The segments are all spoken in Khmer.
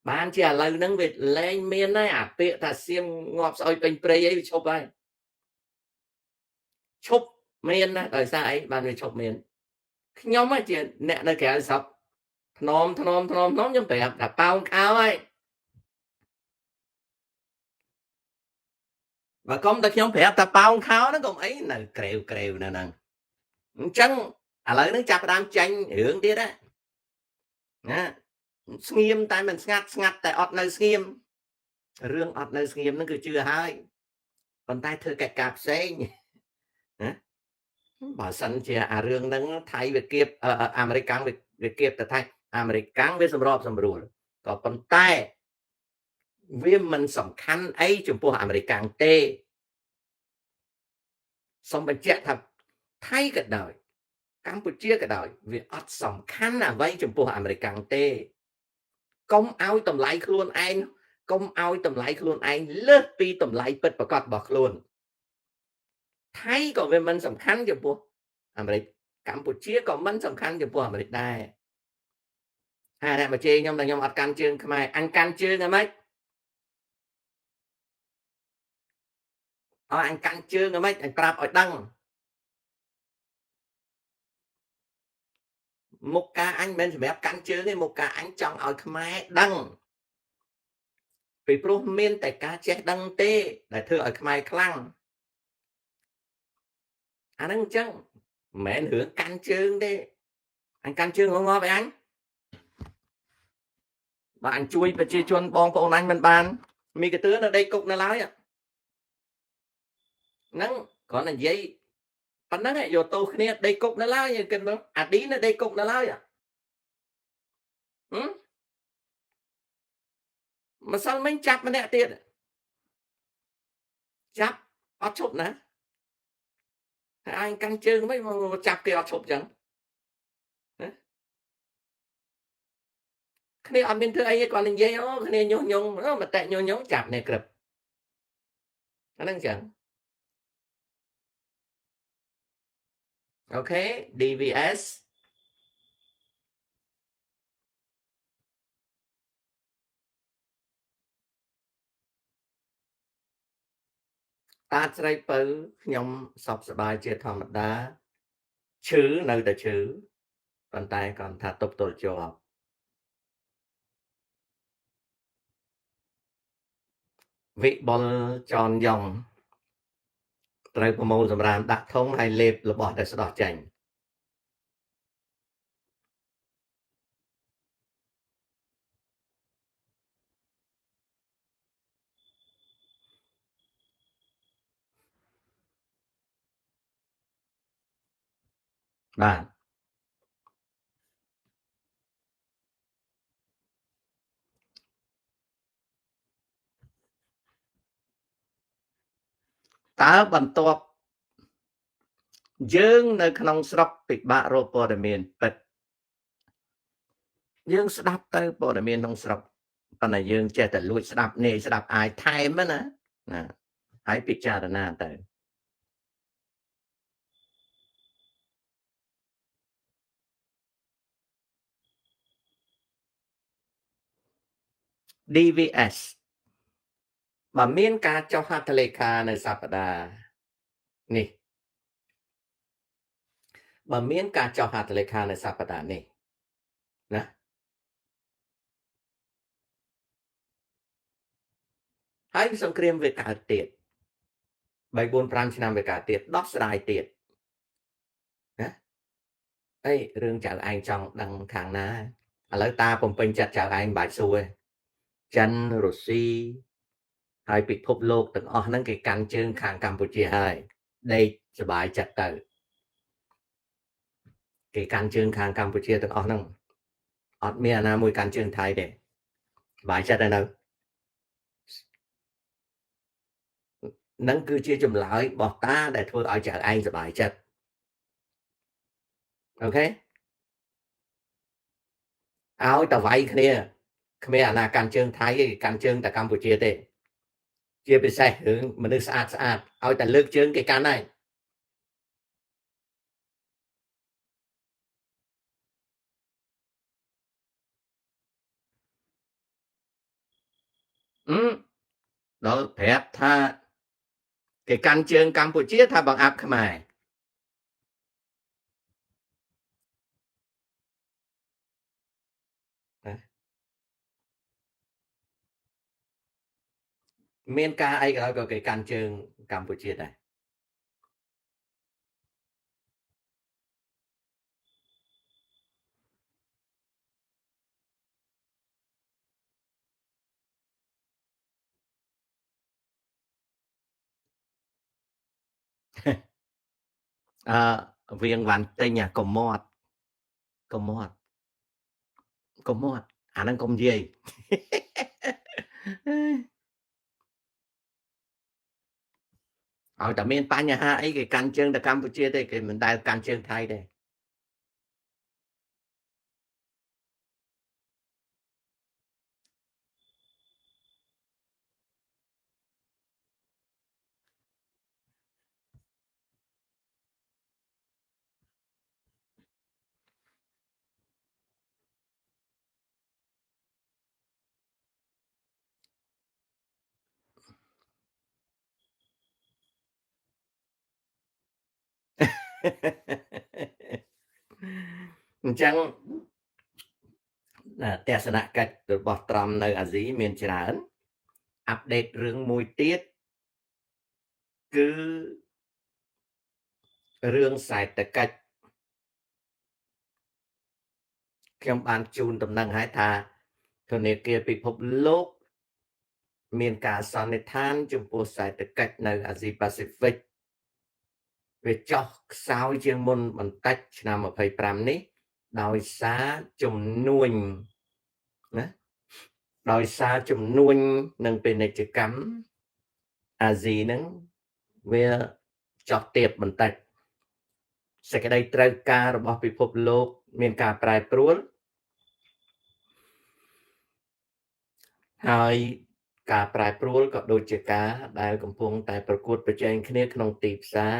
បានជាឥឡូវហ្នឹងវាលែងមានហើយអាពាក្យថាសៀមងាប់ស្អុយពេញព្រៃអីវាឈប់ហើយឈប់មានណាដោយសារអីបានវាឈប់មានខ្ញុំជាអ្នកនៅក្រៅស្រុកធ្នមធ្នមធ្នមធ្នមខ្ញុំប្រាប់ថាប៉ោងខោហើយបើកុំតែខ្ញុំប្រាប់ថាប៉ោងខោហ្នឹងកុំអីនៅក្រេវក្រេវនៅហ្នឹងអញ្ចឹងឥឡូវហ្នឹងចាប់ផ្ដើមចាញ់រឿងទៀតណាស្ងៀមតែមិនស្ងាត់ស្ងាត់តែអត់នៅស្ងៀមរឿងអត់នៅស្ងៀមហ្នឹងគឺជឿហើយប៉ុន្តែធ្វើកិច្ចការផ្សេងណាបើសិនជាអារឿងហ្នឹងថៃវាគៀបអាមេរិកកាំងវាគៀបទៅថៃអាមេរិកកាំងវាសម្របសម្រួលក៏ប៉ុន្តែវាមិនសំខាន់អីចំពោះអាមេរិកកាំងទេសូមបញ្ជាក់ថាថៃក៏ដោយកម្ពុជាក៏ដោយវាអត់សំខាន់អ្វីចំពោះអាមេរិកកាំងទេកុំឲ្យតម្លៃខ្លួនឯងកុំឲ្យតម្លៃខ្លួនឯងលើសពីតម្លៃពិតប្រាកដរបស់ខ្លួនថៃក៏វាមិនសំខាន់ចំពោះអាមេរិកកម្ពុជាក៏មិនសំខាន់ចំពោះអាមេរិកដែរហើយអ្នកមកជេរខ្ញុំតែខ្ញុំអត់កាន់ជើងខ្មែរអញកាន់ជើងហ្មងអើអញកាន់ជើងហ្មងអញប្រាប់ឲ្យដឹងមុខការអញមិនសម្រាប់កាន់ជើងទេមុខការអញចង់ឲ្យខ្មែរដឹងពីព្រោះមានតែការចេះដឹងទេដែលធ្វើឲ្យខ្មែរខ្លាំងអាហ្នឹងអញ្ចឹងមិនមែនរឿងកាន់ជើងទេអញកាន់ជើងងាប់ឯអញបើអញជួយប្រជាជនបងប្អូនអញមិនបានមីកទឿនៅដីគុកនៅឡើយហ្នឹងគ្រាន់តែនិយាយប៉ុណ្ណឹងយកទោសគ្នាដីគុកនៅឡើយគិតមើលអាឌីនៅដីគុកនៅឡើយម្សិលមិញចាប់ម្នាក់ទៀតចាប់អត់ឈប់ណាហើយអញកាន់ជើងមិនចាប់គេអត់ឈប់ចឹងគ្នាអត់មានធ្វើអីទេគាត់និយាយអូគ្នាញុះញង់មតិញុះញង់ចាប់នេះក្រឹបអាហ្នឹងចឹងអូខេ DVS តាស្រីពៅខ្ញុំសោកសប្បាយជាធម្មតាឈឺនៅតែឈឺប៉ុន្តែគាត់ថាទប់ទល់ជាប់វិបុលចនយ៉ងត្រូវប្រមូលសម្រាមដាក់ធុងហើយលេបរបស់ដែលស្ដោះចេញបាទតើបន្ទាប់យើងនៅក្នុងស្រុកពិបាករកព័ត៌មានពិតយើងស្ដាប់ទៅព័ត៌មានក្នុងស្រុកប៉ុន្តែយើងចេះតែលួចស្ដាប់នេះស្ដាប់អាយថែមណាណាហើយពិចារណាទៅ DVS បើមានការចុះហត្ថលេខានៅសប្តាហ៍នេះបើមានការចុះហត្ថលេខានៅសប្តាហ៍នេះណាហើយសង្គ្រាមវាកើតទៀត3 4 5ឆ្នាំវាកើតទៀតដោះស្រាយទៀតណាអីរឿងចៅឯងចង់ដឹងខាងណាឥឡូវតាបំពេញចិត្តចៅឯងមិនបាច់សួរទេចិនរុស្ស៊ីហើយពិភពលោកទាំងអស់ហ្នឹងគេកាន់ជើងខាងកម្ពុជាហើយដេកសบายចិត្តទៅគេកាន់ជើងខាងកម្ពុជាទាំងអស់ហ្នឹងអត់មានអាណាមួយកាន់ជើងថៃទេសบายចិត្តហើយនៅហ្នឹងគឺជាចម្លើយរបស់តាដែលធ្វើឲ្យចៅឯងសบายចិត្តអូខេឲ្យតវាយគ្នាគ្មានអាណាកាន់ជើងថៃទេកាន់ជើងតែកម្ពុជាទេជាពិសេសរឿងមនុស្សស្អាតស្អាតឲ្យតែលើកជើងគេកាន់ហើយ ដល់ប្រាប់ថាគេកាន់ជើងកម្ពុជាថាបង្អាប់ខ្មែរមានការអីក៏ដោយក៏គេកាន់ជើងកម្ពុជាដែរអឺវៀងវ៉ាន់ទិញអាកុំមាត់កុំមាត់កុំមាត់អាហ្នឹងកុំនិយាយឲ្យតែមានបញ្ហាអីគេកាន់ជើងទៅកម្ពុជាទេគេមិនដែលកាន់ជើងថៃទេអញ្ចឹងទស្សនកិច្ចរបស់ត្រាំនៅអាស៊ីមានច្រើនអាប់ដេតរឿងមួយទៀតគឺរឿងសេដ្ឋកិច្ចខ្ញុំបានជូនដំណឹងឲ្យថាធនាគារពិភពលោកមានការសន្និដ្ឋានចំពោះសេដ្ឋកិច្ចនៅអាស៊ីប៉ាស៊ីហ្វិកវាចុះខ្សោយជាងមុនបន្តិចឆ្នាំ25នេះដោយសារជំនួញណាដោយសារជំនួញនិងពាណិជ្ជកម្មអាស៊ីហ្នឹងវាចុះទាបបន្តិចសេចក្តីត្រូវការរបស់ពិភពលោកមានការប្រែប្រួលហើយការប្រែប្រួលក៏ដូចជាការដែលកំពុងតែប្រកួតប្រជែងគ្នាក្នុងទីផ្សារ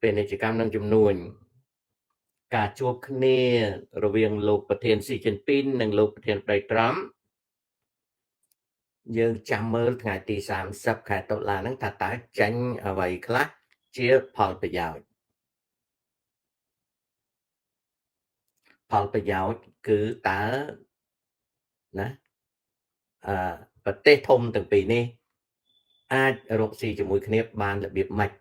ពាណិជ្ជកម្មនិងជំនួញការជួបគ្នារវាងលោកប្រធានស៊ីជីនពីននិងលោកប្រធានប្រៃត្រាំយើងចាំមើលថ្ងៃទី30ខែតុលាហ្នឹងថាតើចេញអ្វីខ្លះជាផលប្រយោជន៍ផលប្រយោជន៍គឺតើណាប្រទេសធំទាំងពីរនេះអាចរកស៊ីជាមួយគ្នាបានរបៀបម៉េច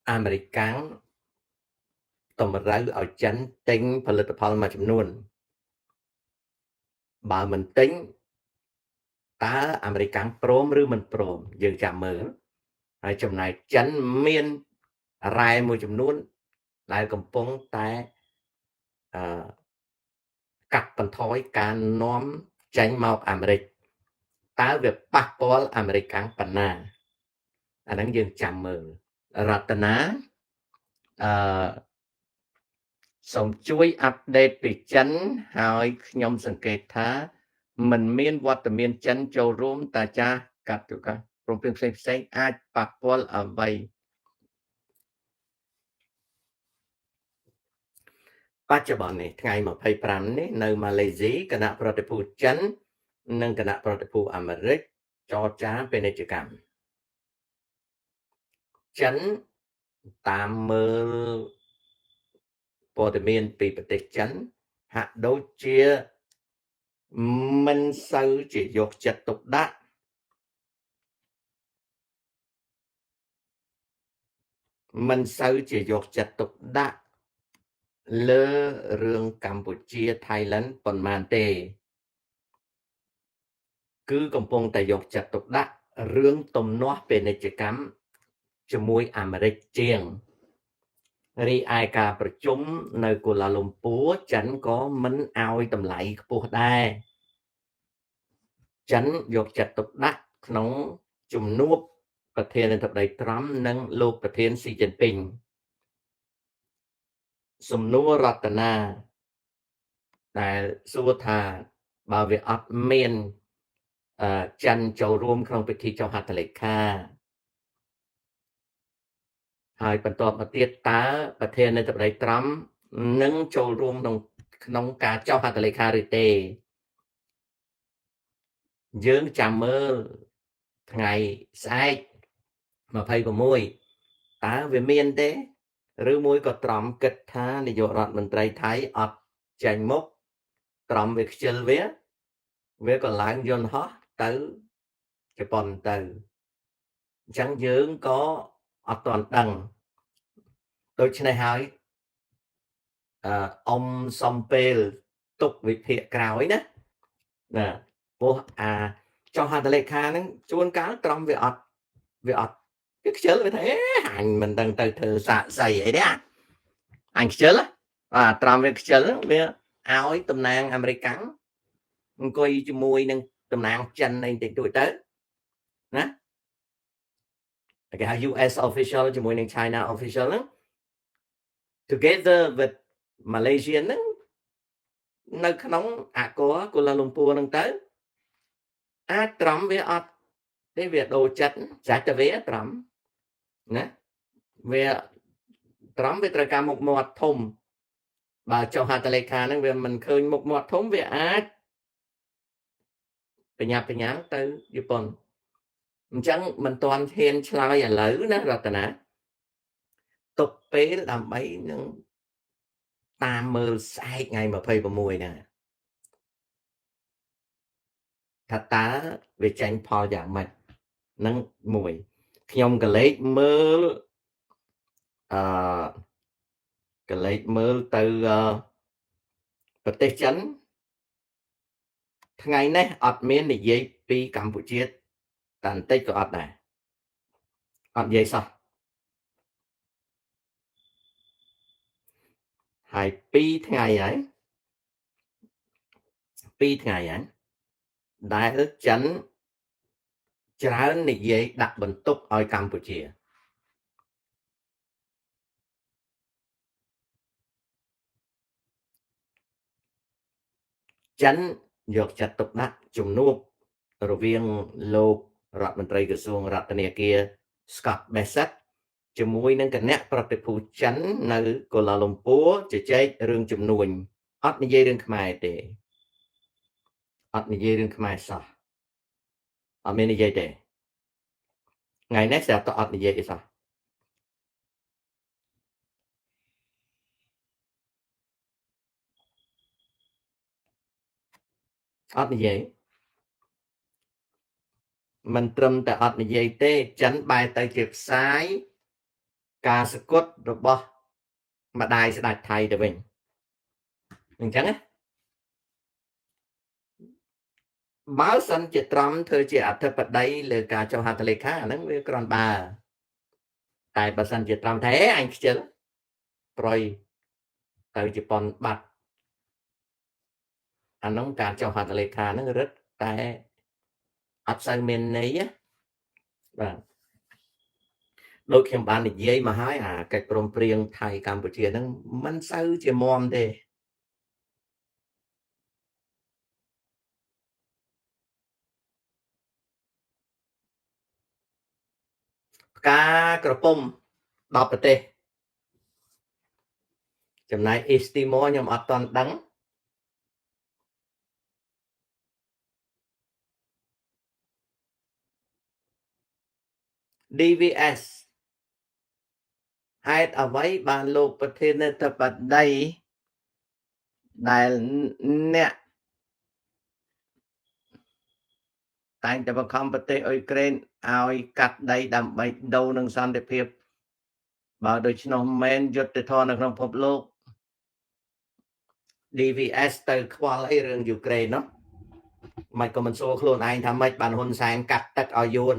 អាមេរិកាំងតម្រូវឲ្យចិនទិញផលិតផលមួយចំនួនបើមិនទិញតើអាមេរិកាំងព្រមឬមិនព្រមយើងចាំមើលហើយចំណែកចិនមានរ៉ែមួយចំនួនដែលកំពុងតែកាត់បន្ថយការនាំចេញមកអាមេរិកតើវាប៉ះពាល់អាមេរិកកាំងប៉ុណ្ណាអាហ្នឹងយើងចាំមើលរតនាសូមជួយអាប់ដេតពីចិនហើយខ្ញុំសង្កេតថាមិនមានវត្តមានចិនចូលរួមតាចាស់កាត់ទៅកាព្រមព្រៀងផ្សេងៗអាចប៉ះពាល់អ្វីបច្ចុប្បន្ននេះថ្ងៃ25នេះនៅម៉ាឡេស៊ីគណៈប្រតិភូចិននិងគណៈប្រតិភូអាមេរិកចរចាពាណិជ្ជកម្មចិនតាមមើលព័ត៌មានពីប្រទេសចិនហាក់ដូចជាមិនសូវជាយកចិត្តទុកដាក់មិនសូវជាយកចិត្តទុកដាក់លើរឿងកម្ពុជាថៃឡែនប៉ុន្មានទេគឺកំពុងតែយកចិត្តទុកដាក់រឿងទំនាស់ពាណិជ្ជកម្មជាមួយអាមេរិកជាងរីឯការប្រជុំនៅកូឡាលំពួរចិនក៏មិនឲ្យតម្លៃខ្ពស់ដែរចិនយកចិត្តទុកដាក់ក្នុងជំនួបប្រធានាធិបតីត្រាំនិងលោកប្រធានស៊ីជីនពីងសំណួររតនាដែលសួរថាបើវាអត់មានចិនចូលរួមក្នុងពិធីចុះហត្ថលេខាហើយបន្ទាប់មកទៀតតើប្រធានាធិបតីត្រាំ នឹងចូលរួមក្នុងការចុះហត្ថលេខាឬទេយើងចាំមើលថ្ងៃស្អែក26តើវាមានទេឬមួយក៏ត្រំគិតថានាយករដ្ឋមន្ត្រីថៃអត់ចេញមុខត្រំវាខ្ជិលវាក៏ឡើងយន្តហោះទៅជប៉ុនទៅអញ្ចឹងយើងក៏អត់ទាន់ដឹងដូច្នេះហើយអ៊ំសំពេលទុកវិភាគក្រោយណាណាព្រោះអាចុះហត្ថលេខាហ្នឹងជួនកាលត្រំវាអត់វាខ្ជិលវាថាអេអញមិនដឹងទៅធ្វើសាកសីអីទេអញខ្ជិលបាទត្រំវាខ្ជិលវាឲ្យតំណាងអាមេរិកអង្គុយជាមួយនឹងតំណាងចិនអីតិចតួចទៅណាគេហៅ US official ជាមួយនឹង China official ហ្នឹង together with Malaysia ហ្នឹងនៅក្នុងអាក័រកូឡាលំពួរហ្នឹងទៅអាចត្រំវាអត់ទេវាដូរចិត្តចាច់តែវាត្រំណាវាត្រំវាត្រូវការមុខមាត់ធំបើចុះហត្ថលេខាហ្នឹងវាមិនឃើញមុខមាត់ធំវាអាចបញ្ញាបញ្ញាទៅជប៉ុនអញ្ចឹងមិនទាន់ហ៊ានឆ្លើយឥឡូវណារតនាទុកពេលដើម្បីនឹងតាមមើលស្អែកថ្ងៃ26ហ្នឹងថាតើវាចេញផលយ៉ាងម៉េចនឹងមួយខ្ញុំក៏លេចមើលអឺក៏លេចមើលទៅប្រទេសចិនថ្ងៃនេះអត់មាននិយាយពីកម្ពុជាតែបន្តិចក៏អត់ដែរអត់និយាយសោះហើយ2ថ្ងៃហើយ2ថ្ងៃហើយដែលចិនច្រើននិយាយដាក់បន្ទុកឲ្យកម្ពុជាចិនយកចិត្តទុកដាក់ជំនួបរវាងលោករដ្ឋមន្ត្រីក្រសួងរដ្ឋាភិបាល Scott Bessent ជាមួយនឹងគណៈប្រតិភូចិននៅកូឡាលំពួរជជែករឿងជំនួញអត់និយាយរឿងខ្មែរទេអត់និយាយរឿងខ្មែរសោះអត់មាននិយាយទេថ្ងៃនេះស្រាប់តែអត់និយាយអីសោះអត់និយាយមិនត្រឹមតែអត់និយាយទេចិនបែរទៅជាផ្សាយការសគត់របស់ម្ដាយស្ដេចថៃទៅវិញអញ្ចឹងណាបើសិនជាត្រំធ្វើជាអធិបតីលើការចុះហត្ថលេខាអាហ្នឹងវាគ្រាន់បើតែបើសិនជាត្រំថាអញខ្ជិលប្រយទៅជប៉ុនបាត់អានោះការចុះហត្ថលេខាហ្នឹងរឹតតែអត់សូវមានន័យបាទដូចខ្ញុំបាននិយាយមកហើយអាកិច្ចព្រមព្រៀងថៃកម្ពុជាហ្នឹងមិនសូវជាមាំទេផ្កាក្រពុំ10ប្រទេសចំណែកអេស្ទីម៉ូខ្ញុំអត់ទាន់ដឹង DVS ហេតុអ្វីបានលោកប្រធានាធិបតីដែលអ្នកតែងតែបង្ខំប្រទេសអ៊ុយក្រែនឲ្យកាត់ដីដើម្បីដូរនឹងសន្តិភាពបើដូច្នោះមែនយុត្តិធម៌នៅក្នុងពិភពលោក DVS ទៅខ្វល់អីរឿងយូក្រែននោះមិនក៏មិនសួរខ្លួនឯងថាម៉េចបានហ៊ុនសែនកាត់ទឹកឲ្យយួន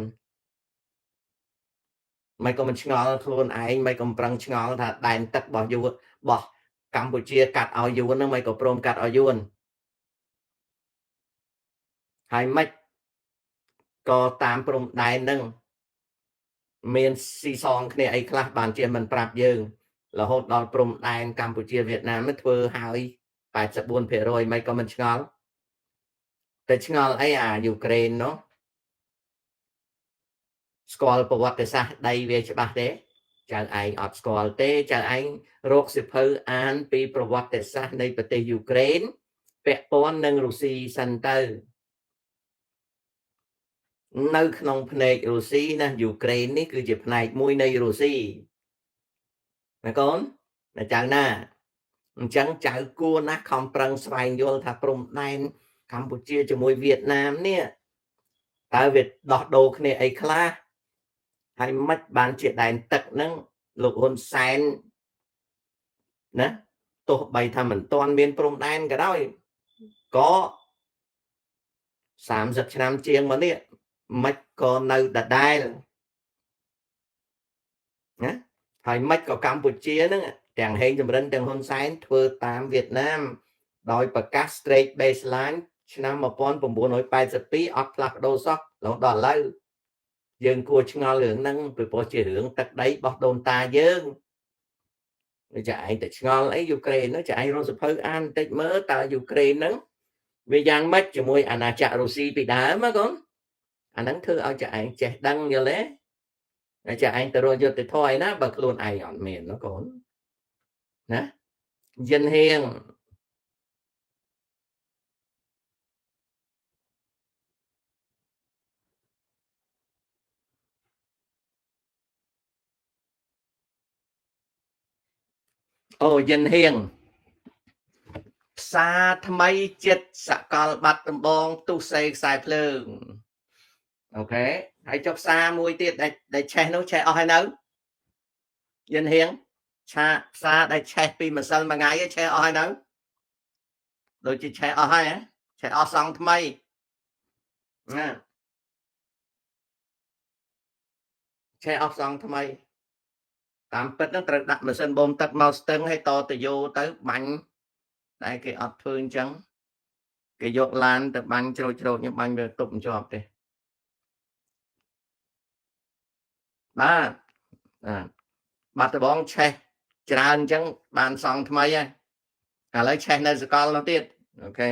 មិនក៏មិនឆ្ងល់ខ្លួនឯងមិនក៏ប្រឹងឆ្ងល់ថាដែនទឹករបស់យួនរបស់កម្ពុជាកាត់ឲ្យយួនហ្នឹងមិនក៏ព្រមកាត់ឲ្យយួនហើយមិនក៏តាមព្រំដែនហ្នឹងមានស៊ីសងគ្នាអីខ្លះបានជាមិនប្រាប់យើងរហូតដល់ព្រំដែនកម្ពុជាវៀតណាមធ្វើហើយ 84% មិនក៏មិនឆ្ងល់តែឆ្ងល់អីអាយូក្រែននោះស្គាល់ប្រវត្តិសាស្ត្រដីវាច្បាស់ទេ ចៅឯងអត់ស្គាល់ទេចៅឯងរកសិភៅអានពីប្រវត្តិសាស្ត្រនៃប្រទេសយូក្រែនពាក់ព័ន្ធនឹងរុស្ស៊ីសិនទៅនៅក្នុងភ្នែករុស្ស៊ីណាយូក្រែននេះគឺជាផ្នែកមួយនៃរុស្ស៊ីណាកូនណាចៅណាអញ្ចឹងចៅគួរណាស់ខំប្រឹងស្វែងយល់ថាព្រំដែនកម្ពុជាជាមួយវៀតណាមនេះតើវាដោះដូរគ្នាអីខ្លះហើយមិនបានជាដែនទឹកហ្នឹងលោកហ៊ុនសែនណាទោះបីថាមិនទាន់មានព្រំដែនក៏ដោយក៏30ឆ្នាំជាងមកនេះមិនក៏នៅដដែលណាហើយមិនក៏កម្ពុជាហ្នឹងទាំងហេងចម្រិនទាំងហ៊ុនសែនធ្វើតាមវៀតណាមដោយប្រកាស straight baseline ឆ្នាំ1982អត់ផ្លាស់ប្ដូរសោះរហូតដល់ឥឡូវយើងគួរឆ្ងល់រឿងហ្នឹងពីព្រោះជារឿងទឹកដីរបស់ដូនតាយើងចាឯងតែឆ្ងល់អីយូក្រែនហ្នឹងចាឯងរកសភៅអានបន្តិចមើលតើយូក្រែនហ្នឹងវាយ៉ាងម៉េចជាមួយអាណាចក្ររុស្ស៊ីពីដើមណាកូនអាហ្នឹងធ្វើឲ្យចាឯងចេះដឹងយល់ទេចាឯងទៅរកយុត្តិធម៌ឯណាបើខ្លួនឯងអត់មានណាកូនណាយិនហៀងអូយិនហៀងផ្សារថ្មីចិត្តសកលបាត់ដំបងទុសេខ្សែភ្លើងអូខេហើយចុះផ្សារមួយទៀតដែលឆេះនោះឆេះអស់ហើយនៅយិនហៀងឆាផ្សារដែលឆេះពីម្សិលមួយថ្ងៃឆេះអស់ហើយនៅដូចជាឆេះអស់ហើយឆេះអស់សង់ថ្មីណាឆេះអស់សង់ថ្មីតាមពិតហ្នឹងត្រូវដាក់ម៉ាស៊ីនបូមទឹកមកស្ទឹងឲ្យតទៅយោទៅបាញ់តែគេអត់ធ្វើអញ្ចឹងគេយកឡានទៅបាញ់ជ្រោចជ្រោចខ្ញុំបាញ់វាទប់មិនជាប់ទេបាទបាត់ដបងឆេះច្រើនអញ្ចឹងបានសង់ថ្មីហើយឥឡូវឆេះនៅសកលនោះទៀតអូខេ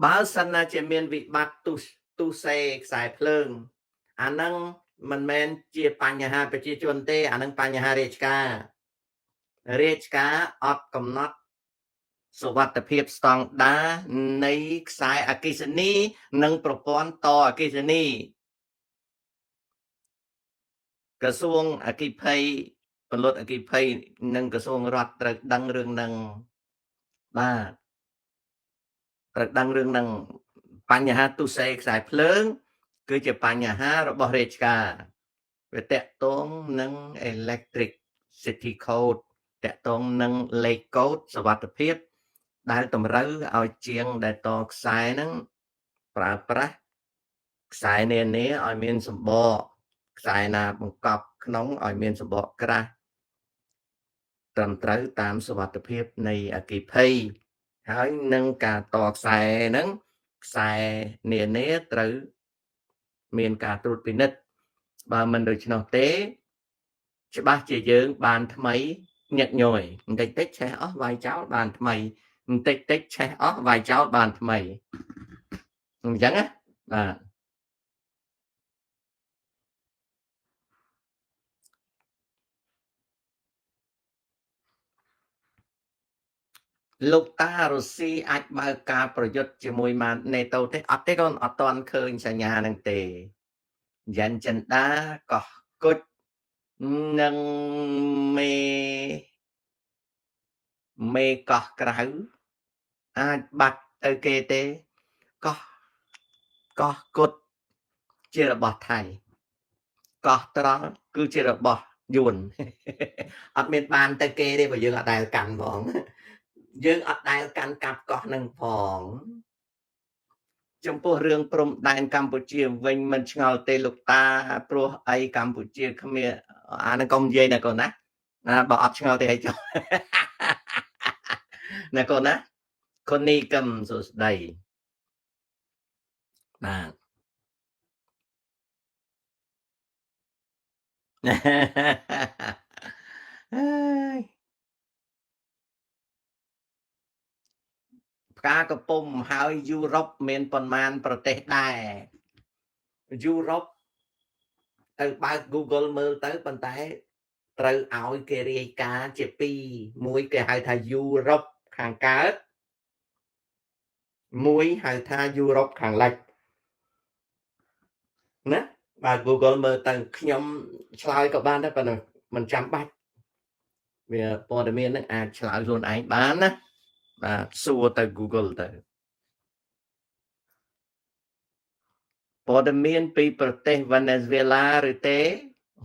បើសិនណាជាមានវិបត្តិទុសេខ្សែភ្លើងអាហ្នឹងមិនមែនជាបញ្ហាប្រជាជនទេអានឹងបញ្ហារាជការរាជការអត់កំណត់សុវត្ថិភាពស្តង់ដារនៃខ្សែអគ្គិសនីនិងប្រព័ន្ធតអគ្គិសនីក្រសួងអគ្គិភ័យពលរដ្ឋអគ្គិភ័យនិងក្រសួងរដ្ឋត្រូវដឹងរឿងហ្នឹងបាទត្រូវដឹងរឿងហ្នឹងបញ្ហាទុសេខ្សែភ្លើងគឺជាបញ្ហារបស់រាជការវាតកតងនឹង Electric City Code តកតងនឹងលេខកូដសុវត្ថិភាពដែលតម្រូវឲ្យជាងដែលតខ្សែហ្នឹងប្រើប្រាស់ខ្សែនានាឲ្យមានសម្បកខ្សែណាបង្កប់ក្នុងឲ្យមានសម្បកក្រាស់ត្រឹមត្រូវតាមសុវត្ថិភាពនៃអគ្គិភ័យហើយនឹងការតខ្សែហ្នឹងខ្សែនានាត្រូវមានការត្រួតពិនិត្យបើមិនដូច្នោះទេច្បាស់ជាយើងបានថ្មីញឹកញយបន្តិចតិចឆេះអស់វាយចោលបានថ្មីបន្តិចតិចឆេះអស់វាយចោលបានថ្មីអញ្ចឹងណាបាទលោកតារុស្ស៊ីអាចបើកការប្រយុទ្ធជាមួយម៉ាណេតូទេអត់ទេកូនអត់ទាន់ឃើញសញ្ញានឹងទេយ៉ាន់ចិន្តាកោះគុជនិងមេកោះក្រៅអាចបាត់ទៅគេទេកោះគុតជារបស់ថៃកោះត្រល់គឺជារបស់យួនអត់មានបានទៅគេទេព្រោះយើងអត់ដែលកាន់ផងយើងអត់ដែលកាន់កាប់កោះនឹងផងចំពោះរឿងព្រំដែនកម្ពុជាវិញមិនឆ្ងល់ទេលោកតាព្រោះអីកម្ពុជាគ្មានអានឹងកុំនិយាយណាកូនណាបើអត់ឆ្ងល់ទេអីចុះណាកូនណាកូននេះកឹមសួស្តីបាទអើយផ្កាកំពុំហើយយុរ៉ុបមានប៉ុន្មានប្រទេសដែរយុរ៉ុប ទៅបើក Google មើលទៅប៉ុន្តែត្រូវឲ្យគេរាយការណ៍ជាពីរមួយគេហៅថាយុរ៉ុបខាងកើតមួយហៅថាយុរ៉ុបខាងលិចណាបើ Google មើលទៅខ្ញុំឆ្លើយក៏បានដែរប៉ុន្តែមិនចាំបាច់វាព័ត៌មានហ្នឹងអាចឆ្លើយខ្លួនឯងបានណាបាទសួរទៅ Google ទៅព័ត៌មានពីប្រទេសវេណេស៊ុយអេឡាឬទេ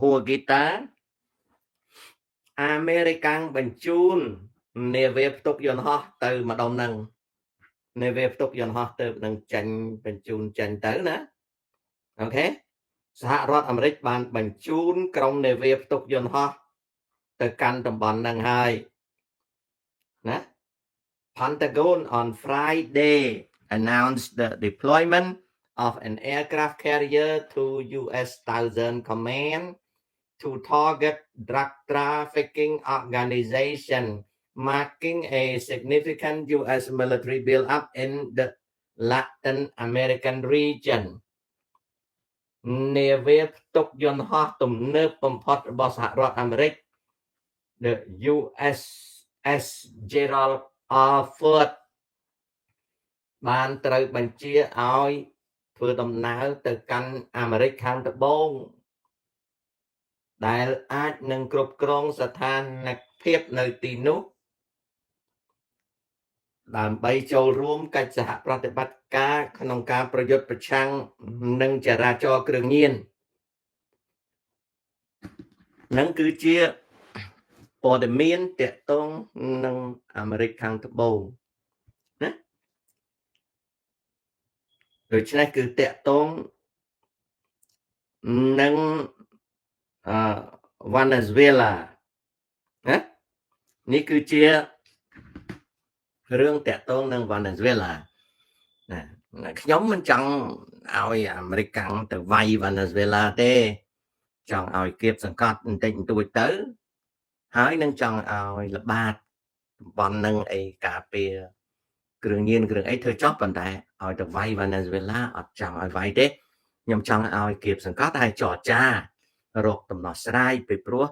ហួហ្គីតាអាមេរិកាំងបញ្ជូននាវាផ្ទុកយន្តហោះទៅម្ដុំហ្នឹងនាវាផ្ទុកយន្តហោះទៅនឹងចេញបញ្ជូនចេញទៅណាអូខេសហរដ្ឋអាមេរិកបានបញ្ជូនក្រុមនាវាផ្ទុកយន្តហោះទៅកាន់តំបន់ហ្នឹងហើយណា Pentagon on Friday announced the deployment of an aircraft carrier to US Southern Command to target drug trafficking organization, marking a significant US military build-up in the Latin American region. នាវាផ្ទុកយន្តហោះទំនើបបំផុតរបស់សហរដ្ឋអាមេរិក The USS Gerald R. Ford បានត្រូវបញ្ជាឲ្យធ្វើដំណើរទៅកាន់អាមេរិកខាងត្បូងដែលអាចនឹងគ្រប់គ្រងស្ថានភាពនៅទីនោះដើម្បីចូលរួមកិច្ចសហប្រតិបត្តិការក្នុងការប្រយុទ្ធប្រឆាំងនឹងចរាចរណ៍គ្រឿងញៀននឹងគឺជាព័ត៌មានតកតងនឹងអាមេរិកខាងត្បូងណាដូច្នេះគឺតកតងនឹងអឺវេណេស៊ុយអេឡាណានេះគឺជារឿងតកតងនឹងវេណេស៊ុយអេឡាណាខ្ញុំមិនចង់ឲ្យអាមេរិកកាំងទៅវាយវេណេស៊ុយអេឡាទេចង់ឲ្យគៀបសង្កត់បន្តិចបន្តួចទៅហើយនឹងចង់ឲ្យល្បាតតំបន់នឹងអីការពារគ្រឿងញៀនគ្រឿងអីធ្វើចោះប៉ុន្តែឲ្យទៅវាយវេណេស៊ុយអេឡាអត់ចង់ឲ្យវាយទេខ្ញុំចង់ឲ្យគៀបសង្កត់ហើយចរចារកដំណោះស្រាយពីព្រោះ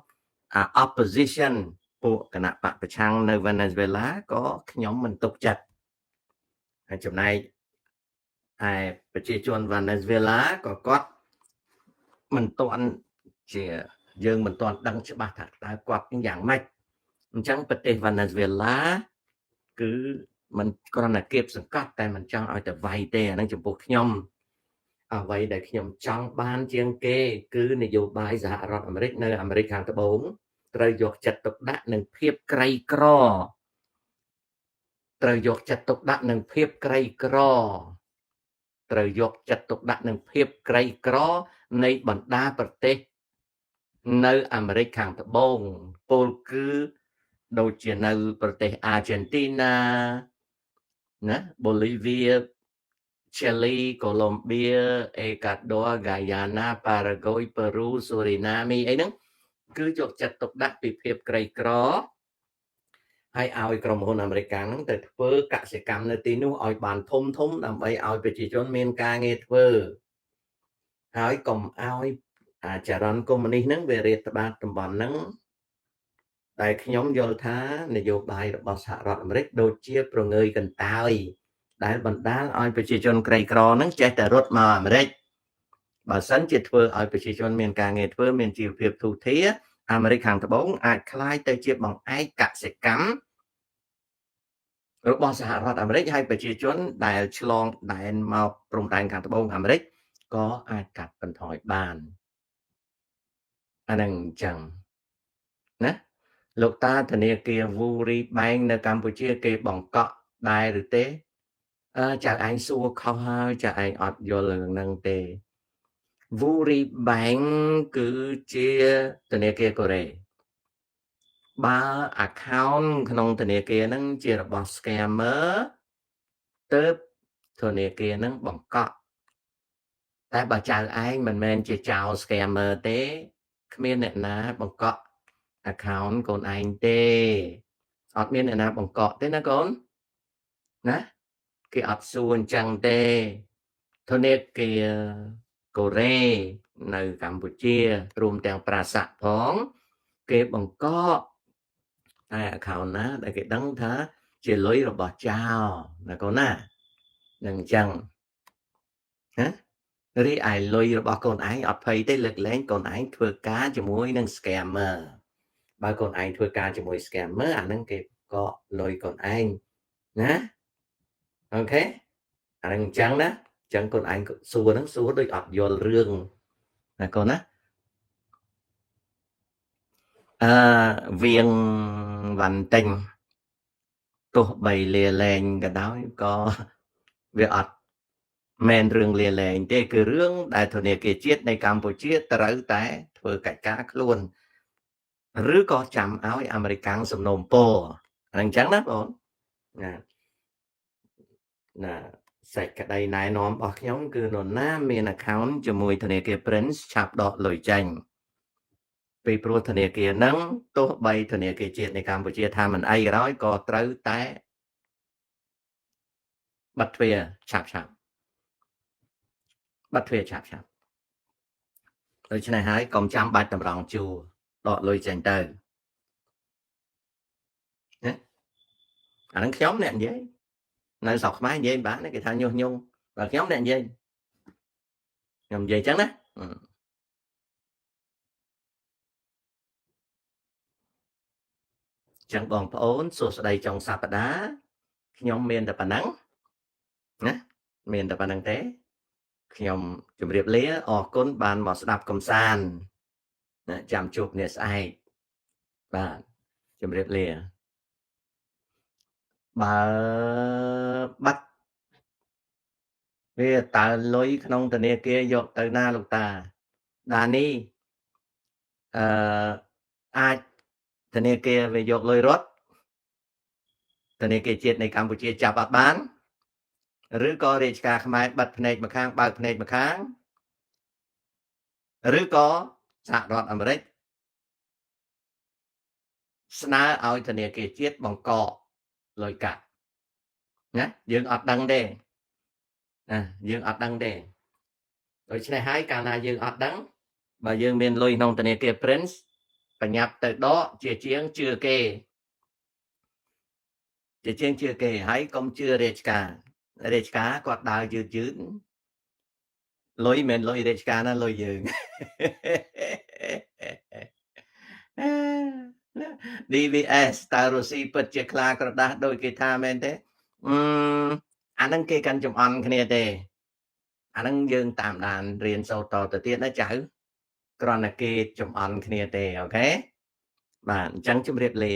opposition ពួកគណៈបកប្រឆាំងនៅវេណេស៊ុយអេឡាក៏ខ្ញុំមិនទុកចិត្តហើយចំណែកឯប្រជាជនវេណេស៊ុយអេឡាក៏គាត់មិនទាន់ជាយើងមិនទាន់ដឹងច្បាស់ថាតើគាត់យ៉ាងម៉េចអញ្ចឹងប្រទេសវេណេស៊ុយអេឡាគឺមិនគ្រាន់តែគៀបសង្កត់តែមិនចង់ឲ្យទៅវាយទេអានឹងចំពោះខ្ញុំអ្វីដែលខ្ញុំចង់បានជាងគេគឺនយោបាយសហរដ្ឋអាមេរិកនៅអាមេរិកខាងត្បូងត្រូវយកចិត្តទុកដាក់នឹងភាពក្រីក្រត្រូវយកចិត្តទុកដាក់នឹងភាពក្រីក្រត្រូវយកចិត្តទុកដាក់នឹងភាពក្រីក្រនៃបណ្ដាប្រទេសនៅអាមេរិកខាងត្បូងពោលគឺដូចជានៅប្រទេសអាហ្សែនទីណាណាបូលីវីឈីលីកូឡុំបៀអេកាដាហ្គាយ៉ាណាប៉ារ៉ាហ្គុយប៉េរូស៊ូរីណាមីអីហ្នឹងគឺយកចិត្តទុកដាក់ពីភាពក្រីក្រហើយឲ្យក្រុមហ៊ុនអាមេរិកហ្នឹងទៅធ្វើកសិកម្មនៅទីនោះឲ្យបានធំធំដើម្បីឲ្យប្រជាជនមានការងារធ្វើហើយកុំឲ្យអាចរន្តកុម្មុយនីសហ្នឹងវារាតត្បាតតំបន់ហ្នឹងតែខ្ញុំយល់ថានយោបាយរបស់សហរដ្ឋអាមេរិកដូចជាប្រងើយកន្តើយដែលបណ្ដាលឲ្យប្រជាជនក្រីក្រហ្នឹងចេះតែរត់មកអាមេរិកបើសិនជាធ្វើឲ្យប្រជាជនមានការងារធ្វើមានជីវភាពធូរធារអាមេរិកខាងត្បូងអាចក្លាយទៅជាបង្អែកកសិកម្មរបស់សហរដ្ឋអាមេរិកហើយប្រជាជនដែលឆ្លងដែនមកព្រំដែនខាងត្បូងអាមេរិកក៏អាចកាត់បន្ថយបានអានឹងអញ្ចឹងណាលោកតាធនាគារវូរីបែងនៅកម្ពុជាគេបង្កក់ដែរឬទេអើចៅឯងសួរខុសហើយចៅឯងអត់យល់រឿងហ្នឹងទេវូរីបែងគឺជាធនាគារកូរ៉េបើ account ក្នុងធនាគារហ្នឹងជារបស់ scammer ទើបធនាគារហ្នឹងបង្កក់តែបើចៅឯងមិនមែនជាចៅ scammer ទេគ្មានអ្នកណាបង្កក់ account កូនឯងទេអត់មានអ្នកណាបង្កក់ទេណាកូនណាគេអត់សួរអញ្ចឹងទេធនាគារកូរ៉េ នៅកម្ពុជារួមទាំងប្រាសាក់ផងគេបង្កកតែ account ណាដែលគេដឹងថាជាលុយរបស់ចៅណាកូនណានឹងអញ្ចឹងណារីឯលុយរបស់កូនឯងអត់ភ័យទេលើកលែងកូនឯងធ្វើការជាមួយនឹង scammer បើកូនឯងធ្វើការជាមួយ scammer អាហ្នឹងគេកកលុយកូនឯងណា OK អាហ្នឹងអញ្ចឹងណាអញ្ចឹងកូនឯងសួរហ្នឹងសួរដូចអត់យល់រឿងណាកូនណាអឺវៀងវ៉ាន់ទិញទោះបីលាលែងក៏ដោយក៏វាអត់មែនរឿងលាលែងទេគឺរឿងដែលធនាគារជាតិនៃកម្ពុជាត្រូវតែធ្វើកិច្ចការខ្លួនឬក៏ចាំឲ្យអាមេរិកសំណូមពរហ្នឹងអញ្ចឹងណាបងណាណាសេចក្តីណែនាំរបស់ខ្ញុំគឺនរណាមាន account ជាមួយធនាគារ Prince ឆាប់ដកលុយចេញពីព្រោះធនាគារហ្នឹងទោះបីធនាគារជាតិនៃកម្ពុជាថាមិនអីក៏ដោយក៏ត្រូវតែបិទទ្វារឆាប់ឆាប់បិទទ្វារឆាប់ឆាប់ដូច្នេះហើយកុំចាំបាច់តម្រង់ជួរដកលុយចេញទៅណាអាហ្នឹងខ្ញុំអ្នកនិយាយនៅស្រុកខ្មែរនិយាយបានគេថាញុះញង់បើខ្ញុំអ្នកនិយាយខ្ញុំនិយាយចឹងណាចឹងបងប្អូនសួស្តីចុងសប្តាហ៍ខ្ញុំមានតែប៉ុណ្ណឹងណាមានតែប៉ុណ្ណឹងទេខ្ញុំជម្រាបលាអរគុណបានមកស្ដាប់កំសាន្តណាចាំជួបគ្នាស្អែកបាទជម្រាបលាបើបាត់វាតើលុយក្នុងធនាគារយកទៅណាលោកតាដានីអឺអាចធនាគារវាយកលុយរត់ធនាគារជាតិនៃកម្ពុជាចាប់អត់បានឬក៏រាជការខ្មែរបិទភ្នែកម្ខាងបើកភ្នែកម្ខាងឬក៏សហរដ្ឋអាមេរិកស្នើឲ្យធនាគារជាតិបង្កកលុយកាក់ណាយើងអត់ដឹងទេណាយើងអត់ដឹងទេដូច្នេះហើយកាលណាយើងអត់ដឹងបើយើងមានលុយក្នុងធនាគារ Prince បញ្ញាប់ទៅដកជាជាងជឿគេជាជាងជឿគេហើយកុំជឿរាជការរាជការគាត់ដើរយឺតយឺតលុយមិនមែនលុយរាជការណាលុយយើង DVS តើរុស្ស៊ីពិតជាខ្លាក្រដាស់ដោយគេថាមែនទេអាហ្នឹងគេកាន់ចំអន់គ្នាទេអាហ្នឹងយើងតាមដានរៀនសូត្រតទៅទៀតណាចៅគ្រាន់តែគេចំអន់គ្នាទេអូខេបាទអញ្ចឹងជម្រាបលា